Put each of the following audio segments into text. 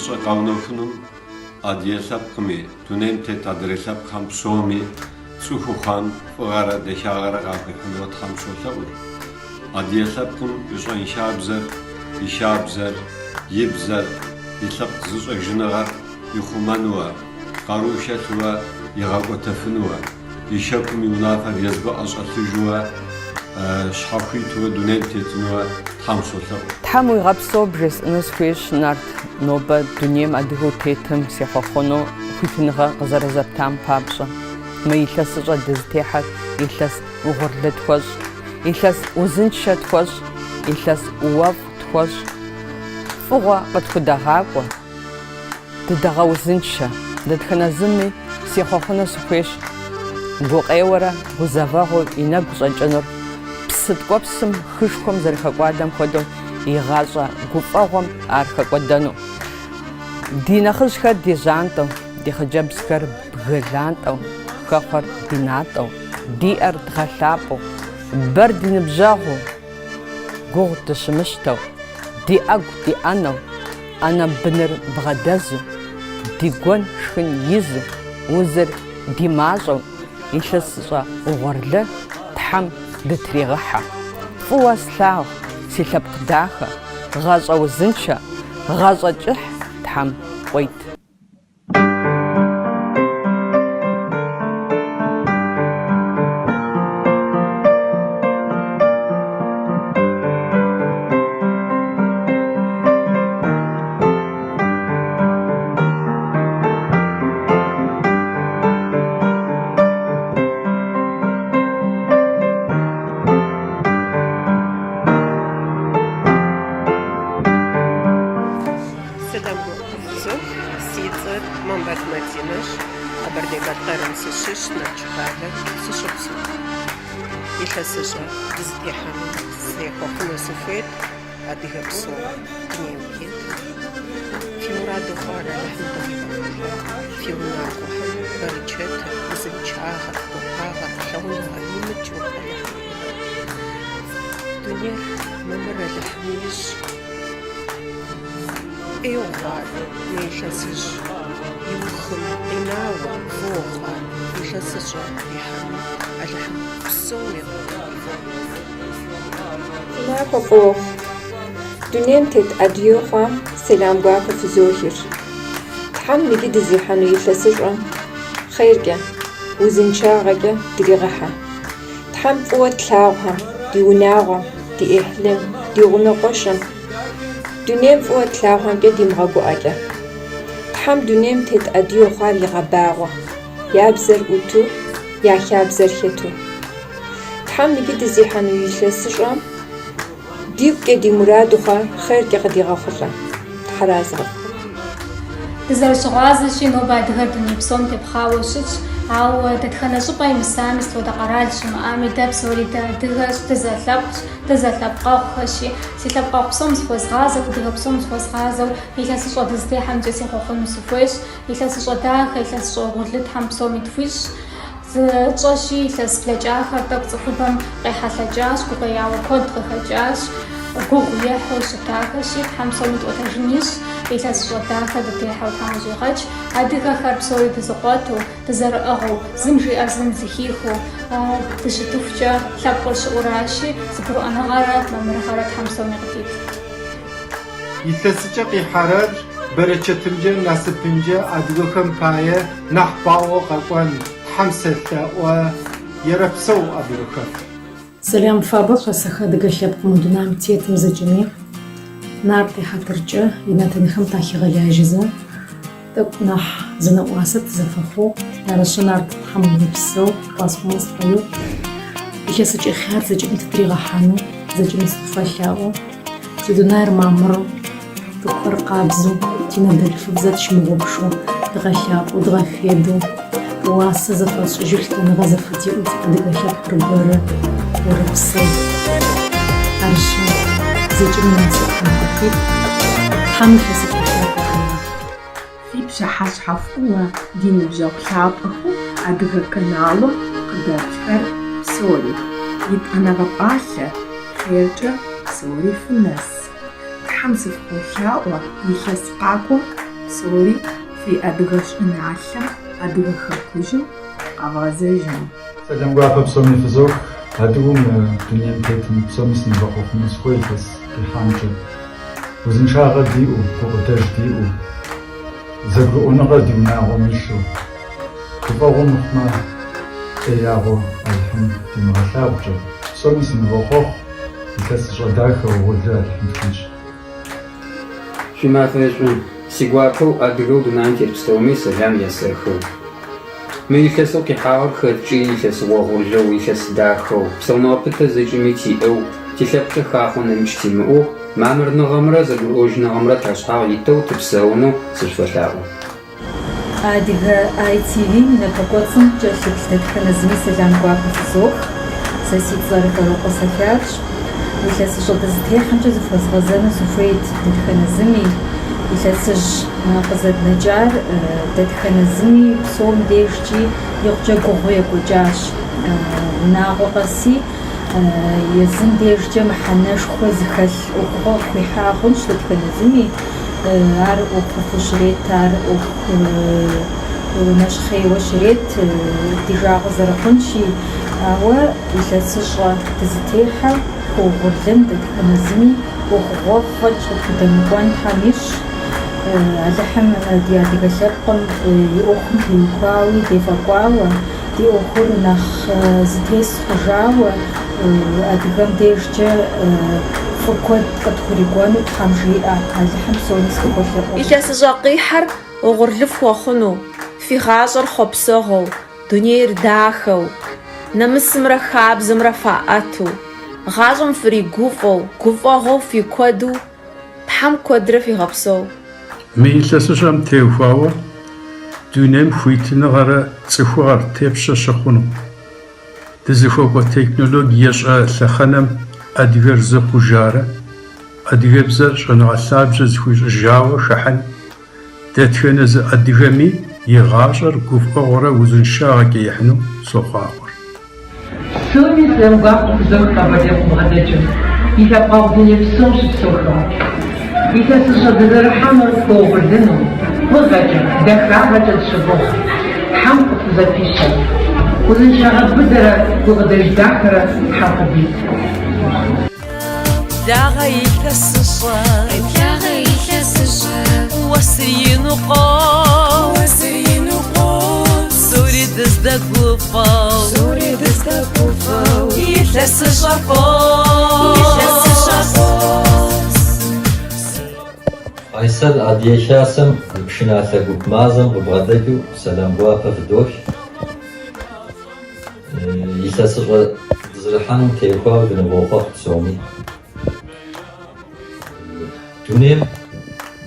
Илъэсыщӏэ къэунэхунум адыгэ лъэпкъми, дунейм тет адрей лъэпкъхэм псоми цӏыхуу хъуам фӏыгъэрэ дахагъэрэ къахуихьынуэ Тхьэм солъэӏур. Адыгэ лъэпкъым и щӏэнхабзэр, и хабзэр, и бзэр, и лъэпкъ зыщӏэжыныгъэр ихъумэнуэ, къару хэлъуэ игъэкӏуэтэфынуэ, и хэкум и унафэр езбы ӏэщӏэлъыжуэ, щхьэхуитуэ дунейм тетынуэ Тхьэм солъэӏу. Тхьэм уигъэпсэу бжесӏэну сыхуейщ, Нарт, нобэ дунейм адыгэу тетым сехъуэхъуну хуитыныгъэ къызэрызэптам папщӏэ. Мы илъэсыщӏэ дызытехьэр илъэс угъурлы тхуэщӏ, илъэс узыншэ тхуэщӏ, илъэс уэфӏ тхуэщӏ. Фӏыгъуэ къытхудэгъакӏуэ. Дыдэгъэузыншэ, дэтхэнэ зыми сехъуэхъуну сыхуейщ гукъеуэрэ гузэвэгъуэу и нэгу щӏэкӏынур псы ткӏуэпсым хышхуэм зэрыхэкӏуадэм хуэдэу и гъащӏэ гуфӏэгъуэм ар хэкӏуэдэну. Ди нэхъыжьхэр ди жьантӏэу, ди хъыджэбзхэр бгы лантӏэу, хэхъуэр ди натӏэу, ди ӏэр дгъэлъапӏэу, бэр ди ныбжьэгъуу, гугъу дыщымыщтэу, ди ӏэгу ди ӏэнэу, ӏэнэм быныр бгъэдэзу, ди гуэн шхын изу, узыр ди мащӏэу, илъэсыщӏэ угъурлы Тхьэм дытригъыхьэ. Фӏыуэ слъагъу си лъэпкъ дахэ, гъащӏэ узыншэ, гъащӏэ кӏыхь Тхьэм къуит. Сэлам гуапэ фызох. Си цӏэр Мамбэт Мадинэщ. Къэбэрдей-Балъкъэрым сыщыщ, Налшык къалэ сыщопсэу. Илъэсыщӏэ дызытехьэну сехъуэхъуну сыхуейт адыгэ псом дунейм тетым. Фи мураду хъуар Алыхьым къывигъэхъулӏэ, фи унагъуэхэм бэрычэтыр, узыншагъэр, гуапагъэр, лъагъуныгъэр имыкӏыу Алыхьым иригъэт. Дунейр мамыр Алыхьым ищӏ. ӏейуэ хъуар мы илъэсыжь иухым къинауэ фӏыуэ хъуар илъэсыщӏэ къихьэну Алыхьым псоми къыдигъэхъу. Махуэ фӏы ухъу. Дунейм тет адыгэу хъуам сэлам гуапэ фызохыр. Тхьэм иджы дызихьэну илъэсыщӏэм хъеркӏэ, узыншагъэкӏэ дригъэхьэ. Тхьэм фӏыуэ тлъагъухэм, ди унагъуэм, ди ӏыхьлым, ди гъунэгъуэшым, дунейм фӏыуэ тлъагъухэмкӏэ димыгъэгуӏэкӏэ. Тхьэм дунейм тет адыгэу хъуар игъэбагъуэ, я бзэр ӏуту, я хабзэр хэту. Тхьэм иджы дызихьэну илъэсыщӏэм дигукӏэ ди мураду хъуар хъеркӏэ къыдигъэхъулӏэ. Тхьэразэ къыфхухъу. Дызэрыщыгъуазэщи, нобэ адыгэр дуней псом тепхъауэ щытщ, ауэ дэтхэнэ щӏыпӏэ имысами, сыт хуэдэ къэрал щымыӏами, дэ псори дыадыгэщ, дызэлъэпкъщ, дызэлъэпкъэгъухэщи, си лъэпкъэгъу псом зыхуэзгъазэу, адыгэ псом зыхуэзгъазэу, илъэсыщӏэ дызытехьэмкӏэ сехъуэхъуну сыхуейщ. Илъэсыщӏэ дахэ, илъэсыщӏэ угъурлы Тхьэм псоми тхуищӏ. Зэрытщӏэщи, илъэс блэкӏахэр тӏэкӏу цӏыхубэм къехьэлъэкӏащ, гукъеяуэ куэд къыхэкӏащ, гугъу ехьу щытахэщи, Тхьэм псоми тӏуэтэжын ищӏ, илъэсыщӏэ дахэ дытехьэу Тхьэм къыщӏигъэкӏ. Адыгэхэр псори дызыкъуэту, дызэрыӏыгъыу, зым жиӏэр зым зыхихыу дыщытыхукӏэ лъэпкъыр щыӏуращи, зыгурыӏуэныгъэрэ мамырыгъэрэ Тхьэм псоми къыдит. Илъэсыкӏэ къихьэрэр бэрэчэтымкӏэ насыпынкӏэ адыгэхэм пае нахь багъо къэкӏон Тхьэм селъэӏо, ерэпсэу адыгэхэр. Сэлам фабэ фэсэхы адыгэ лъэпкъым дунаим тетым зэкӏэми Нарт ихьатыркӏэ инэтынхэм тахигъэлажьэзэ, тӏэкӏу нахь зы нэӏуасэ тызэфэхъугъ. Арышъы Нарт Тхьэм уигъэпсэу, къасӏомэ сшӏоигъу. Илъэсыкӏэ хъяр зэкӏэми тытыригъэхьанэу, зэкӏэми сыфэлъаӏо. Тидунаир мамырэу, тыгухэр къабзэу, тиныдэлъфыбзэ тщымыгъупшэу, дгъэлъапӏэу, дгъэфедэу, уасэ зэфэтшӏыжьэу лъытэныгъэ зэфытиӏэу тиадыгэ лъэпкъыр бэрэ орэпсэу. Арышъы, зэкӏэми насып Тхьэм къытхуит, Тхьэм илъэсыкӏэ хъяр къытхуигъэхь. Фи пщыхьэщхьэ фӏыуэ, ди ныбжьэгъу лъапӏэхэу Адыгэ каналым къыдэплъхэр псори. Етӏанэгъэ пӏалъэ хъеркӏэ псори фынэс. Тхьэм сыфхуолъаӏуэ илъэс къакӏуэм. псори фи адыгэ щӏыналъэм, адыгэ хэкужьым къэвгъэзэжыну. Сэлам гуапэ псоми фызох, адыгэу мы дунейм тетым псоми сынывэхъуэхъуну сыхуей илъэс къихьамкӏэ. Узыншагъэ диӏэу, гукъыдэж диӏэу, зэгурыӏуэныгъэр ди унагъуэм илъу, гуфӏэгъуэ мыхъумэ, ӏеягъуэ Алыхьым димыгъэлъагъукӏэ, псоми сынывохъуэхъу, илъэсыщӏэ дахэ угъурлы Алыхьым тхуищӏ. Шъуимафэ шӏу, сигуапэу адыгэу дунаим тет пстэуми сэлам ясэхы. Мы илъэсэу къихьагъэр хэткӏи илъэс огъурлэу, илъэс дахэу, псауныгъэ пытэ зэкӏэми тиӏэу, тилъэпкъкӏэ хахъо нэмыкӏ тимыӏэу, мамырныгъэмрэ зэгурыӏожьыныгъэмрэ ташъхьагъ итэу тыпсэунэу сышъуфэлъаӏо. Адыгэ ITV-м и напэкӏуэцӏым кӏэлъыплъ дэтхэнэ зыми сэлам гуапэ фызох. Сэ си цӏэр Вэрокъуэ Софятщ. Илъэсыщӏэ дызытехьэмкӏэ зыхуэзгъэзэну сыхуейт дэтхэнэ зыми. Илъэсыжь къызэднэкӏар дэтхэнэ зыми псом дежкӏи икъукӏэ гугъуу екӏуэкӏащ. Унагъуэ къэси езым дежкӏэ мыхьэнэшхуэ зыхэлъ ӏуэхугъуэ къыхуихьа хъунщ дэтхэнэ зыми. Ар ӏуэхуфӏу щрет, ар ӏуэху нэщхъейуэ щрет, ди жагъуэ зэрыхъунщи, ауэ илъэсыщӏэ дызытехьэр хуэугъурлын дэтхэнэ зыми ӏуэхугъуэфӏ фӏэкӏ къытхудэмыкӏуэн Тхьэм ищӏ. Алыхьым ди адыгэ лъэпкъым и ӏуэхум теухуауи дефӏэкӏуауэ, ди ӏуэхур нэхъ зытес хъужауэ, адыгэм дежкӏэ фӏы куэд къытхурикӏуэну Тхьэм жиӏэ, Алыхьым псоми сыхуолъэӏуэ. Илъэсыщӏэ къихьэр угъурлы фхуэхъуну, фи гъащӏэр хъуэпсэгъуэу, дунейр дахэу, нэмысымрэ хабзэмрэ фаӏэту, гъащӏэм фригуфӏэу, гуфӏэгъуэу фи куэду Тхьэм куэдрэ фигъэпсэу. Мы илъэсыщӏэм теухуауэ дунейм хуитыныгъэрэ цӏыхугъэр тепщэ щыхъуну. Дызыхуэкӏуэ технологиещӏэ лъэхъэнэм адыгэр зы хъужарэ, адыгэбзэр щӏэныгъэ лъабжьэ зыхуищӏыжауэ хыхьэн, дэтхэнэ зы адыгэми и гъащӏэр гуфӏэгъуэрэ узыншагъэкӏэ ихьыну сохъуахъуэр. Псоми сэлам гуапэ фызох Къэбэрдейм къыбгъэдэкӏыу, ди лъэпкъэгъу дуней псом щыпсэухэм. Илъэсыщӏэ дызэрыхьэнур фхуэугъурлыну, фӏыгъэкӏэ, дахагъэкӏэ дыщогугъ. Тхьэм къытхузэпищэ. Узыншагъэ быдэрэ гукъыдэж дахэрэ Тхьэм къывит. Благъэ илъэсыщӏэ. Къеблагъэ илъэсыщӏэ. Уэсыр ину къос. Уэсыр ину къос. Псори дыздэгуфӏэу. Псори дыздэгуфӏэу. Илъэсыщӏэр къос. Илъэсыщӏэр къос. Къайсэр Адыгэ Хасэм и пшыналъэ гуп мазэм къыбгъэдэкӏыу сэлам гуапэ фыдох. Илъэсыщӏэ дызэрыхьэнум теухуауэ дынывохъуэхъу псоми. Дунейм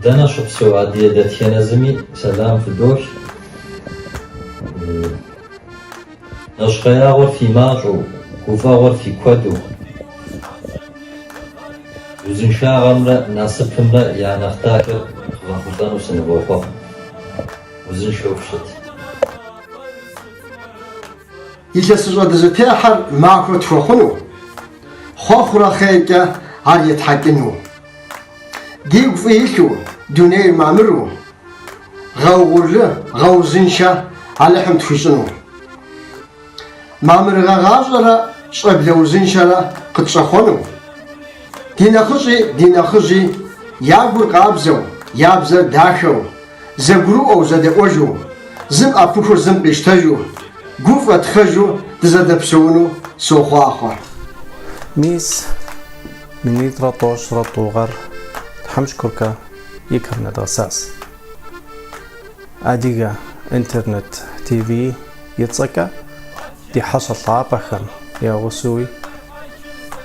дэнэ щыпсэу адыгэ дэтхэнэ зыми сэлам фыдох. Нэщхъеягъуэр фи мащӏэу, гуфӏэгъуэр фи куэду, узыншагъэмрэ насыпымрэ я нэхъ дахэр къывэхъулӏэну сынывохъуэхъу. Узыншэу фыщыт. Илъэсыщӏэ дызытехьэр махуэ тхуэхъуну, хъуэхъурэ хъеркӏэ ар етхьэкӏыну. Дигу фӏы илъу, дунейр мамыру, гъэугъурлы, гъэузыншэ Алыхьым тхуищӏыну. Мамырыгъэ гъащӏэрэ щӏэблэ узыншэрэ къытщӏэхъуэну. Ди нэхъыщӏи ди нэхъыжьи я гур къабзэу, я бзэр дахэу, Зэгурыӏуэу, зэдэӏуэжу, зым ӏэпыхур зым къищтэжу, гуфӏэ тхъэжу дызэдэпсэуну сохъуахъуэ. Мис, минитӏрэ тӏощӏрэ тӏу гъэр Тхьэм шыкуркэ и кӏэм нэдгъэсащ. Адыгэ интернет ТВ и цӏэкӏэ ди хьэщӏэ лъапӏэхэм я гъусэуи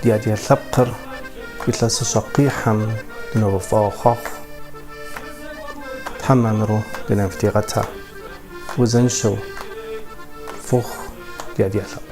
ди адыгэ лъэпкъыр илъэсыщӏэ къихьэм дынывохъуэхъу. Тхьэм мамыру дунейм фыдигъэтэ, узыншэу фыхъу ди адыгэ лъэпкъ.